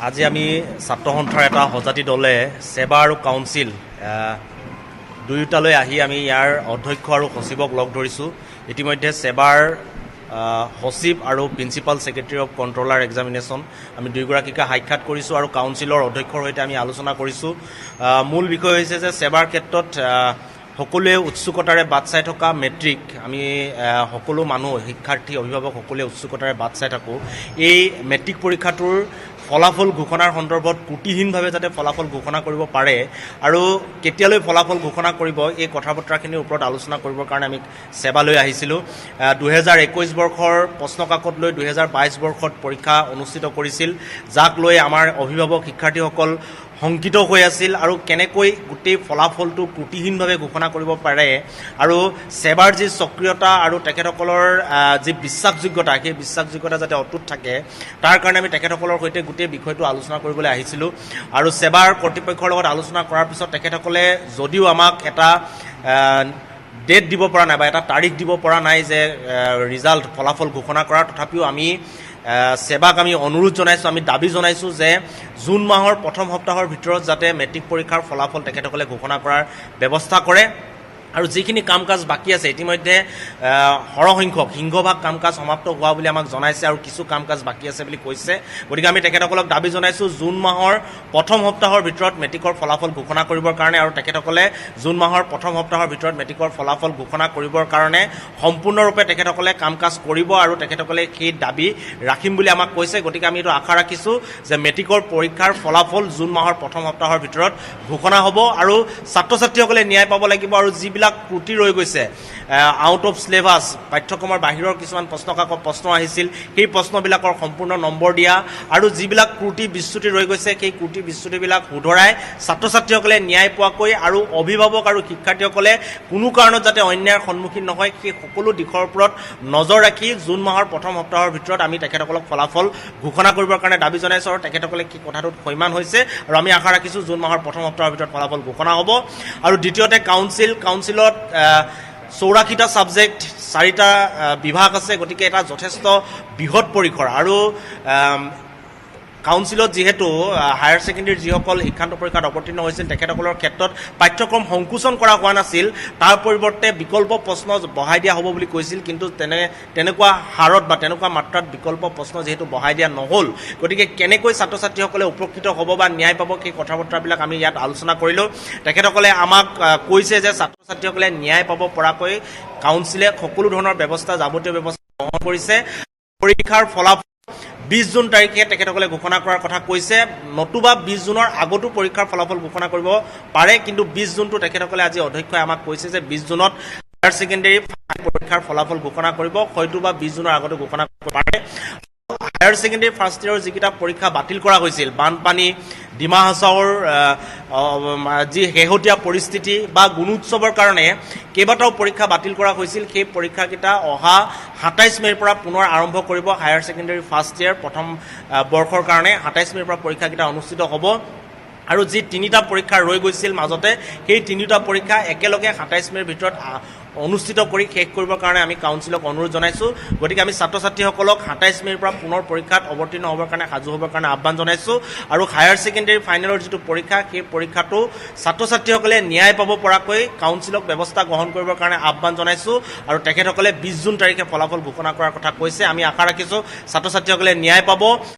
আজি আমি ছাত্ৰ সন্থাৰ এটা সজাতি দলে ছেবা আৰু কাউন্সিল দুয়োটালৈ আহি আমি ইয়াৰ অধ্যক্ষ আৰু সচিবক লগ ধৰিছোঁ। ইতিমধ্যে ছেবাৰ সচিব আৰু Principal Secretary of Controller Examination, আমি দুয়োগৰাকীকে সাক্ষাৎ কৰিছোঁ আৰু কাউন্সিলৰ অধ্যক্ষৰ সৈতে আমি আলোচনা কৰিছোঁ। মূল বিষয় হৈছে যে ছেবাৰ ক্ষেত্ৰত সকলোৱে উৎসুকতাৰে বাট চাই থকা মেট্ৰিক, আমি সকলো মানুহ, শিক্ষাৰ্থী, অভিভাৱক সকলোৱে উৎসুকতাৰে বাট চাই থাকোঁ। এই মেট্ৰিক পৰীক্ষাটোৰ ফলাফল ঘোষণাৰ সন্দৰ্ভত ত্ৰুটিহীনভাৱে যাতে ফলাফল ঘোষণা কৰিব পাৰে আৰু কেতিয়ালৈ ফলাফল ঘোষণা কৰিব, এই কথা বতৰাখিনিৰ ওপৰত আলোচনা কৰিবৰ কাৰণে আমি ছেবালৈ আহিছিলোঁ। 2021 বৰ্ষৰ প্ৰশ্ন কাকত লৈ 2022 বৰ্ষত পৰীক্ষা অনুষ্ঠিত কৰিছিল, যাক লৈ আমাৰ অভিভাৱক, শিক্ষাৰ্থীসকল শংকিত হৈ আছিল আৰু কেনেকৈ গোটেই ফলাফলটো ত্ৰুটিহীনভাৱে ঘোষণা কৰিব পাৰে আৰু ছেবাৰ যি সক্ৰিয়তা আৰু তেখেতসকলৰ যি বিশ্বাসযোগ্যতা, সেই বিশ্বাসযোগ্যতা যাতে অটুট থাকে, তাৰ কাৰণে আমি তেখেতসকলৰ সৈতে গোটেই বিষয়টো আলোচনা কৰিবলৈ আহিছিলোঁ। আৰু ছেবাৰ কৰ্তৃপক্ষৰ লগত আলোচনা কৰাৰ পিছত তেখেতসকলে যদিও আমাক এটা ডেট দিব পৰা নাই বা এটা তাৰিখ দিব পৰা নাই যে ৰিজাল্ট, ফলাফল ঘোষণা কৰাৰ, তথাপিও আমি ছেবাক আমি অনুৰোধ জনাইছোঁ, আমি দাবী জনাইছোঁ যে জুন মাহৰ প্ৰথম সপ্তাহৰ ভিতৰত যাতে মেট্ৰিক পৰীক্ষাৰ ফলাফল তেখেতসকলে ঘোষণা কৰাৰ ব্যৱস্থা কৰে। আৰু যিখিনি কাম কাজ বাকী আছে, ইতিমধ্যে সৰহসংখ্যক, সিংহভাগ কাম কাজ সমাপ্ত হোৱা বুলি আমাক জনাইছে আৰু কিছু কাম কাজ বাকী আছে বুলি কৈছে। গতিকে আমি তেখেতসকলক দাবী জনাইছোঁ জুন মাহৰ প্ৰথম সপ্তাহৰ ভিতৰত মেট্ৰিকৰ ফলাফল ঘোষণা কৰিবৰ কাৰণে। আৰু তেখেতসকলে জুন মাহৰ প্ৰথম সপ্তাহৰ ভিতৰত মেট্ৰিকৰ ফলাফল ঘোষণা কৰিবৰ কাৰণে সম্পূৰ্ণৰূপে তেখেতসকলে কাম কাজ কৰিব আৰু তেখেতসকলে সেই দাবী ৰাখিম বুলি আমাক কৈছে। গতিকে আমি এইটো আশা ৰাখিছোঁ যে মেট্ৰিকৰ পৰীক্ষাৰ ফলাফল জুন মাহৰ প্ৰথম সপ্তাহৰ ভিতৰত ঘোষণা হ'ব আৰু ছাত্ৰ ছাত্ৰীসকলে ন্যায় পাব লাগিব। আৰু যিবিলাক ত্ৰুটি ৰৈ গৈছে, আউট অফ চিলেবাছ, পাঠ্যক্ৰমৰ বাহিৰৰ কিছুমান প্ৰশ্ন কাকত প্ৰশ্ন আহিছিল, সেই প্ৰশ্নবিলাকৰ সম্পূৰ্ণ নম্বৰ দিয়া আৰু যিবিলাক ত্ৰুটি বিচ্যুতি ৰৈ গৈছে, সেই ত্ৰুটি বিচ্যুতিবিলাক শুধৰাই ছাত্ৰ ছাত্ৰীসকলে ন্যায় পোৱাকৈ আৰু অভিভাৱক আৰু শিক্ষাৰ্থীসকলে কোনো কাৰণত যাতে অন্যায়ৰ সন্মুখীন নহয়, সেই সকলো দিশৰ ওপৰত নজৰ ৰাখি জুন মাহৰ প্ৰথম সপ্তাহৰ ভিতৰত আমি তেখেতসকলক ফলাফল ঘোষণা কৰিবৰ কাৰণে দাবী জনাইছোঁ। আৰু তেখেতসকলে কি কথাটোত সৈমান হৈছে আৰু আমি আশা ৰাখিছোঁ জুন মাহৰ প্ৰথম সপ্তাহৰ ভিতৰত ফলাফল ঘোষণা হ'ব। আৰু দ্বিতীয়তে কাউন্সিলত 84টা ছাবজেক্ট, চাৰিটা বিভাগ আছে। গতিকে এটা যথেষ্ট বৃহৎ পৰিসৰ। আৰু কাউন্সিলত যিহেতু হায়াৰ ছেকেণ্ডেৰীৰ যিসকল শিক্ষান্ত পৰীক্ষাত অৱতীৰ্ণ হৈছিল, তেখেতসকলৰ ক্ষেত্ৰত পাঠ্যক্ৰম সংকোচন কৰা হোৱা নাছিল, তাৰ পৰিৱৰ্তে বিকল্প প্ৰশ্ন বঢ়াই দিয়া হ'ব বুলি কৈছিল। কিন্তু তেনেকুৱা হাৰত বা তেনেকুৱা মাত্ৰাত বিকল্প প্ৰশ্ন যিহেতু বঢ়াই দিয়া নহ'ল, গতিকে কেনেকৈ ছাত্ৰ ছাত্ৰীসকলে উপকৃত হ'ব বা ন্যায় পাব, সেই কথা বতৰাবিলাক আমি ইয়াত আলোচনা কৰিলোঁ। তেখেতসকলে আমাক কৈছে যে ছাত্ৰ ছাত্ৰীসকলে ন্যায় পাব পৰাকৈ কাউন্সিলে সকলো ধৰণৰ ব্যৱস্থা, যাৱতীয় ব্যৱস্থা গ্ৰহণ কৰিছে। পৰীক্ষাৰ ফলাফল 20 জুন তাৰিখে তেখেতসকলে ঘোষণা কৰাৰ কথা কৈছে, নতুবা 20 জুনৰ আগতো পৰীক্ষাৰ ফলাফল ঘোষণা কৰিব পাৰে। কিন্তু 20 জুনটো তেখেতসকলে, আজি অধ্যক্ষই আমাক কৈছে যে 20 জুনত হায়াৰ ছেকেণ্ডেৰী পৰীক্ষাৰ ফলাফল ঘোষণা কৰিব, হয়তো বা 20 জুনৰ আগতো ঘোষণা কৰিব পাৰে। হায়াৰ ছেকেণ্ডেৰী ফাৰ্ষ্ট ইয়েৰৰ যিকেইটা পৰীক্ষা বাতিল কৰা হৈছিল, বানপানী, ডিমা হাছাওৰ যি শেহতীয়া পৰিস্থিতি বা গুণোৎসৱৰ কাৰণে কেইবাটাও পৰীক্ষা বাতিল কৰা হৈছিল, সেই পৰীক্ষাকেইটা অহা 27 মে'ৰ পৰা পুনৰ আৰম্ভ কৰিব। হায়াৰ ছেকেণ্ডেৰী ফাৰ্ষ্ট ইয়েৰ প্ৰথম বৰ্ষৰ কাৰণে 27 মে'ৰ পৰা পৰীক্ষাকেইটা অনুষ্ঠিত হ'ব। আৰু যি তিনিটা পৰীক্ষা ৰৈ গৈছিল মাজতে, সেই তিনিটা পৰীক্ষা একেলগে 27 মে'ৰ ভিতৰত অনুষ্ঠিত কৰি শেষ কৰিবৰ কাৰণে আমি কাউন্সিলক অনুৰোধ জনাইছোঁ। গতিকে আমি ছাত্ৰ ছাত্ৰীসকলক 27 মে'ৰ পৰা পুনৰ পৰীক্ষাত অৱতীৰ্ণ হ'বৰ কাৰণে, সাজু হ'বৰ কাৰণে আহ্বান জনাইছোঁ। আৰু হায়াৰ ছেকেণ্ডেৰী ফাইনেলৰ যিটো পৰীক্ষা, সেই পৰীক্ষাটো ছাত্ৰ ছাত্ৰীসকলে ন্যায় পাব পৰাকৈ কাউন্সিলক ব্যৱস্থা গ্ৰহণ কৰিবৰ কাৰণে আহ্বান জনাইছোঁ। আৰু তেখেতসকলে 20 জুন তাৰিখে ফলাফল ঘোষণা কৰাৰ কথা কৈছে। আমি আশা ৰাখিছোঁ ছাত্ৰ ছাত্ৰীসকলে ন্যায় পাব।